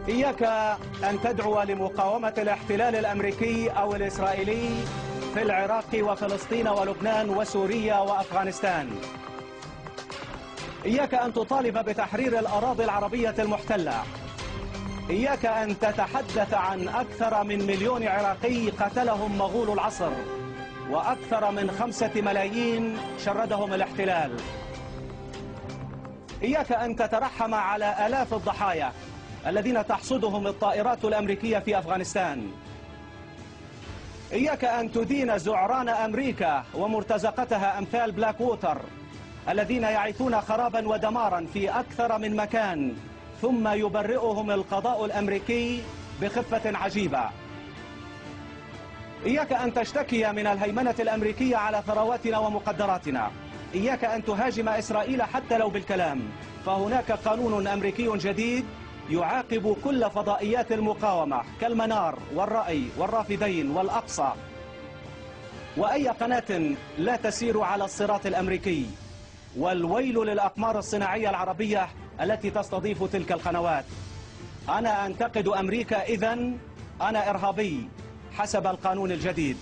إياك أن تدعو لمقاومة الاحتلال الأمريكي أو الإسرائيلي في العراق وفلسطين ولبنان وسوريا وأفغانستان. إياك أن تطالب بتحرير الأراضي العربية المحتلة. إياك أن تتحدث عن أكثر من 1,000,000 عراقي قتلهم مغول العصر، وأكثر من 5 ملايين شردهم الاحتلال. إياك أن تترحم على آلاف الضحايا الذين تحصدهم الطائرات الأمريكية في أفغانستان. إياك أن تدين زعران أمريكا ومرتزقتها أمثال بلاك ووتر الذين يعيثون خرابا ودمارا في أكثر من مكان، ثم يبرئهم القضاء الأمريكي بخفة عجيبة. إياك أن تشتكي من الهيمنة الأمريكية على ثرواتنا ومقدراتنا. إياك أن تهاجم إسرائيل حتى لو بالكلام، فهناك قانون أمريكي جديد يعاقب كل فضائيات المقاومة كالمنار والرأي والرافدين والأقصى، وأي قناة لا تسير على الصراط الأمريكي. والويل للأقمار الصناعية العربية التي تستضيف تلك القنوات. أنا أنتقد أمريكا، إذن أنا إرهابي حسب القانون الجديد.